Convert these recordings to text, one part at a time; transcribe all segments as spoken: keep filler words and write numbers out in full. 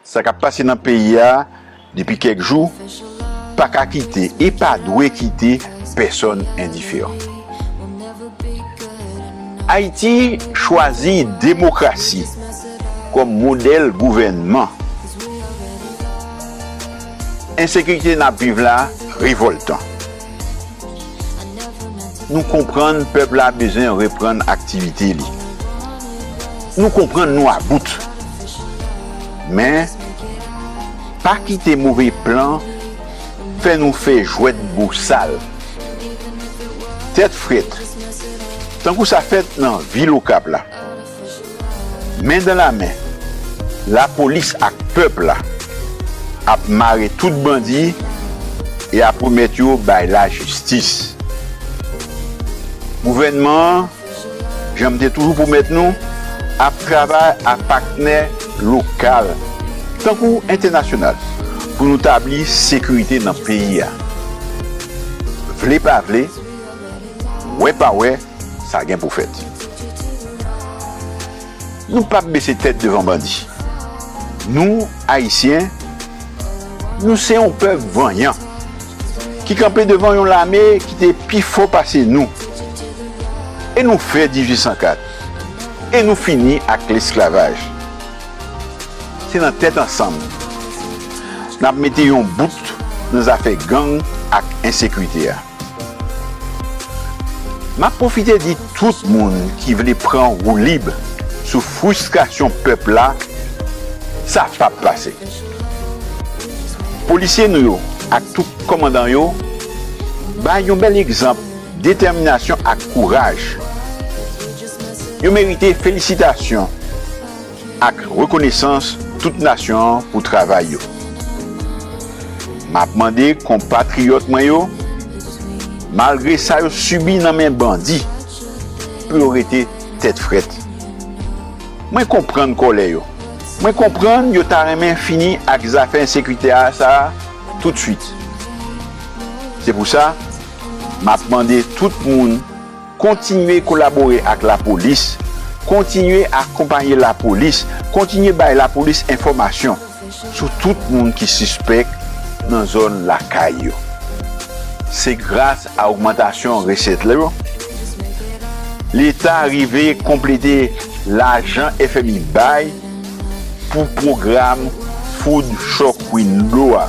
Sa k ap pase nan peyi a depi kèk jou pa ka kite e pa dwe kite pèsonn endiferan. Ayiti chwazi demokrasi kòm modèl gouvènman. Ensekirite n ap viv la revòltan. Nou konprann pèp la bezwen reprann aktivite li. Nou konprann nou about. Men, pa kite move plan fè nou fè jwèt bosal. Tèt frèt, tankou sa fèt nan vil Okap la. Men dan la men, lapolis ak pèp la ap mare tout bandi e ap pwomèt yo bay lajistis. Gouvènman an, jan m te toujou pwomèt nou, ap travay ak patnè lokal, tankou entènasyonal, pou nou tabli sekirite nan peyi a. Vle pa vle, wè pa wè, sa gen pou fèt. Nou p ap bese tèt devan bandi. Nou, Ayisyen, nou se yon pèp vanyan ki kanpe devan yon lame ki te pi fò pase nou. E nou fè dizuit san kat. E nou fini ak lesklavaj. Se nan tèt ansanm n ap mete yon bout nan zafè gang ak ensekirite a. M ap pwofite di tout moun ki vle pran woulib sou fristrasyon pèp la, sa p ap pase. Polisye nou yo ak tout kòmandan yo bay yon bèl egzanp detèminasyon ak kouraj. Yo merite felisitasyon ak rekonesans tout nasyon an pou travay yo. M ap mande konpatriyòt mwen yo, malgre sa yo sibi nan men bandi, pou yo rete tèt frèt. Mwen konprann kòlè yo. Mwen konprann yo ta renmen fini ak zafè ensekirite a sa a toutswit. Se pou sa, m ap mande tout moun kontinye kolabore ak lapolis, kontinye akonpaye lapolis, kontinye bay lapolis enfòmasyon sou tout moun ki sispèk nan zòn lakay yo. Se gras a ogmantasyon resèt yo, Leta rive konplete lajan F M I bay pou pwogram Food Shock Window a,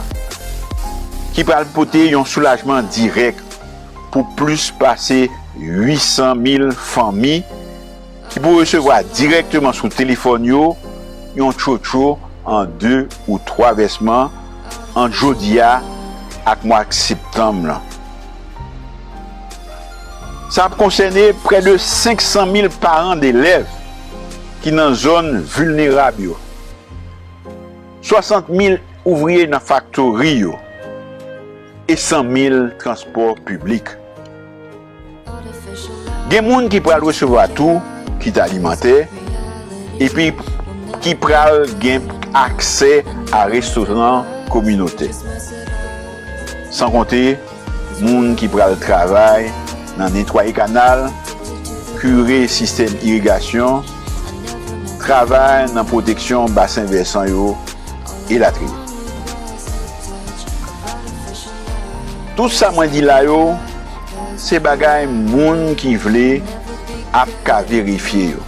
ki pral pote yon soulajman dirèk pou plis pase uit san mil fanmi ki pou resevwa dirèkteman sou telefòn yo yon tchotcho an de ou twa vèsman ant jodi a ak mwa septanm lan. Sa ap konsène prè de senk san mil paran delèv ki nan zòn vilnerab yo, swasant mil ouvriye nan faktori yo e san mil transpò piblik. Gen moun ki pral resevwa tou kit alimantè epi ki pral gen aksè a restoran kominotè. San konte moun ki pral travay nan netwaye kanal, kire sistèm irigasyon, travay nan pwoteksyon basen vèsan yo, elatriye. Tout sa mwen di la yo, se bagay moun ki vle ap ka verifye yo.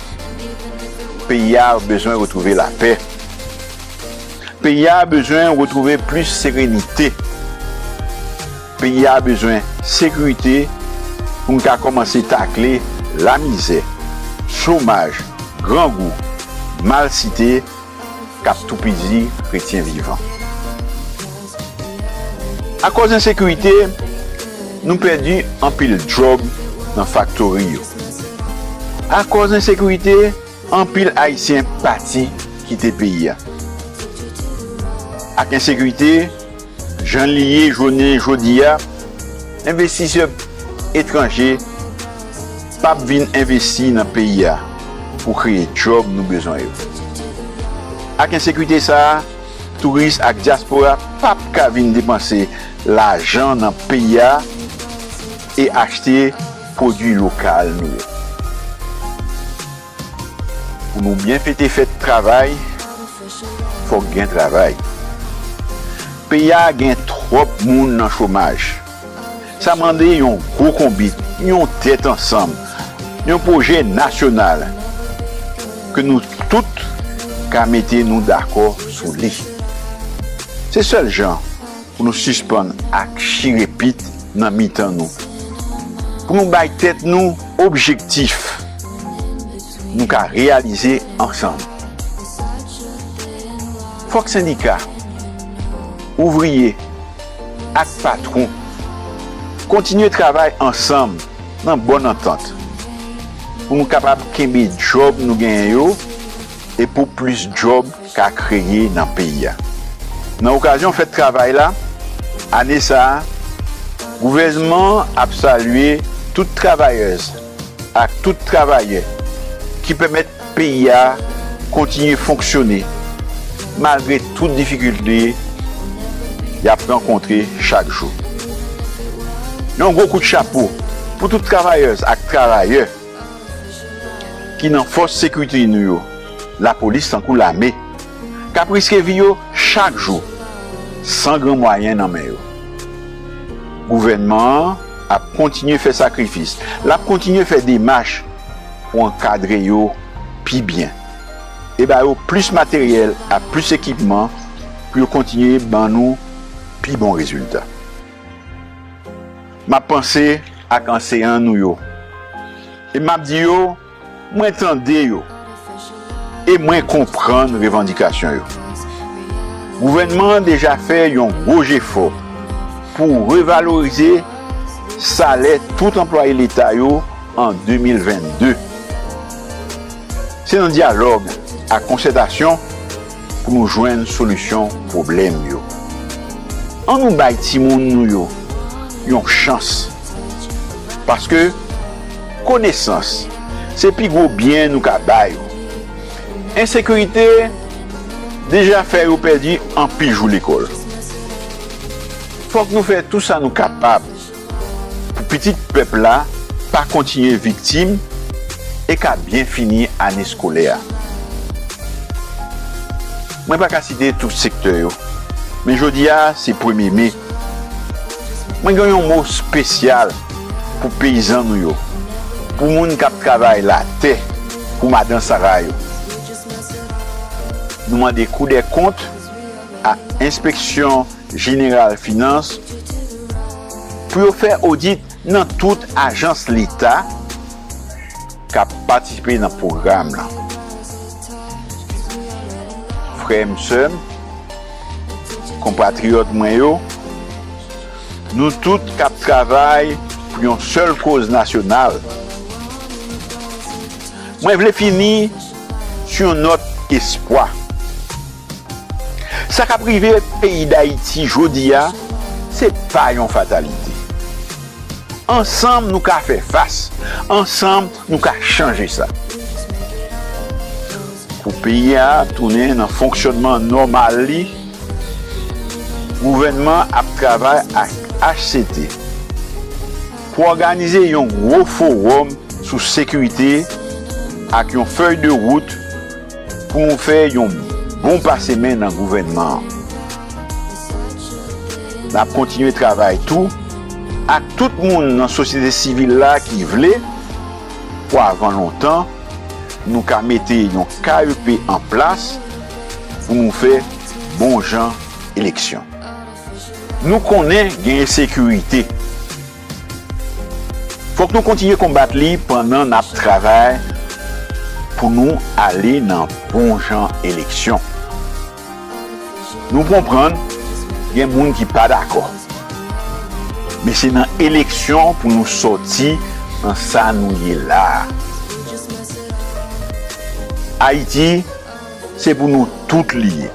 Peyi a bezwen retwouve lapè. Peyi a bezwen retwouve plis serenite. Peyi a bezwen sekirite pou n ka kòmanse takle lamizè, chomaj, grangou, malsite k ap toupizi kretyen vivan. Akòz ensekirite, nou pèdi anpil djòb nan faktori yo. Akòz ensekirite, anpil Ayisyen pati kite peyi a. Ak ensekirite, jan li ye jounen jodi a, envestisè etranje p ap vin envesti nan peyi a pou kreye djòb nou bezwen yo. Ak ensekirite sa a, touris ak dyaspora p ap ka vin depanse lajan nan peyi a e achte pwodui lokal nou yo. Pou nou byen fete fèt travay, fòk gen travay. Peyi a gen twòp moun nan chomaj. Sa mande yon gwo konbit, yon tèt ansanm, yon pwojè nasyonal ke nou tout ka mete nou dakò sou li. Se sèl jan pou nou sispann ak chire pit nan mitan nou. Pou nou bay tèt nou objektif nou ka reyalize ansanm. Fòk sendika, ouvriye ak patwon kontinye travay ansanm nan bòn antant pou nou kapab kenbe djòb nou genyen yo e pou plis djòb ka kreye nan peyi a. Nan okazyon fèt travay la, ane sa a, gouvènman an ap salye tout travayèz ak tout travayè ki pèmèt peyi a kontinye fonksyone malgre tout difikilte y ap rankontre chak jou. Yon gwo kout chapo pou tout travayèz ak travayè ki nan fòs sekirite nou yo, lapolis tankou lame, k ap riske vi yo chak jou, san gran mwayen nan men yo. Gouvènman an ap kontinye fè sakrifis, l ap kontinye fè demach pou ankadre yo pi byen e ba yo plis materyèl ak plis ekipman pou yo kontinye ban nou pi bon rezilta. M ap panse ak anseyan nou yo e m ap di yo, mwen tande yo e mwen konprann revandikasyon yo. Gouvènman an deja fè yon gwo jefò pou revalorize salè tout anplwaye leta yo an de mil vennde. Se nan dyalòg ak konsètasyon pou nou jwenn solisyon pwoblèm yo. An nou bay timoun nou yo yon chans, paske konesans se pi gwo byen nou ka ba yo. Ensekirite deja fè yo pèdi anpil jou lekòl. Fòk nou fè tou sa nou kapab pou pitit pèp la pa kontinye viktim e ka byen fini ane eskolè a. Mwen pa ka site tout sektè yo, men jodi a se premye me. Mwen gen yon mo espesyal pou peyizan nou yo, pou moun k ap travay latè, pou madan Sara yo. Nou mande Kou dè Kont ak Enspeksyon Jeneral Finans pou yo fè odit nan tout ajans leta k ap patisipe nan pwogram lan. Frè m, sè m, konpatriyòt mwen yo, nou tout k ap travay pou yon sèl koz nasyonal, mwen vle fini sou yon nòt espwa. Sa k ap rive peyi Dayiti jodi a, se pa yon fatalite. Ansanm nou ka fè fas, ansanm nou ka chanje sa. Pou peyi a tounen nan fonksyònman nòmal li, gouvènman ap travay ak H C T pou òganize yon gwo fowòm sou sekirite ak yon fèy de wout pou nou fè yon bon pase men nan gouvènman an. N ap kontinye travay tou ak tout moun nan sosyete sivil la ki vle, pou avan lontan, nou ka mete yon K E P an plas pou nou fè bon jan eleksyon. Nou konnen gen ensekirite. Fòk nou kontinye konbat li pandan n ap travay pou nou ale nan bon jan eleksyon. Nou konprann gen moun ki pa dakò, men se nan eleksyon pou nou sòti nan sa nou ye la a. Ayiti, se pou nou tout li ye.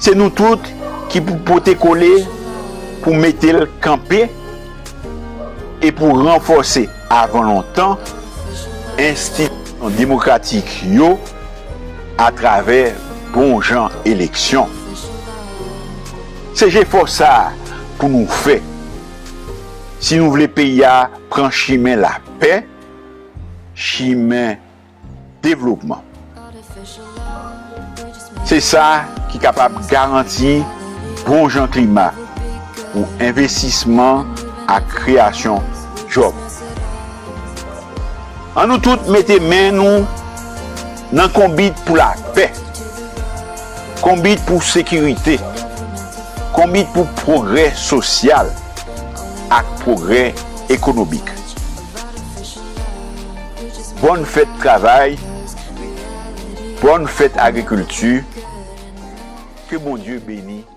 Se nou tout ki pou pote kole pou mete l kanpe e pou ranfòse avan lontan enstitisyon demokratik yo atravè bon jan eleksyon. Se jefò sa a pou nou fè si nou vle peyi a pran chimen lapè, chimen devlopman. Se sa ki kapab garanti bon jan klima pou envestisman ak kreyasyon djòb. Ann nou tout mete men nou nan konbit pou lapè, konbit pou sekirite, konbit pou pwogrè sosyal ak pwogrè ekonomik. Bòn fèt travay, bòn fèt agrikilti, ke Bondye beni.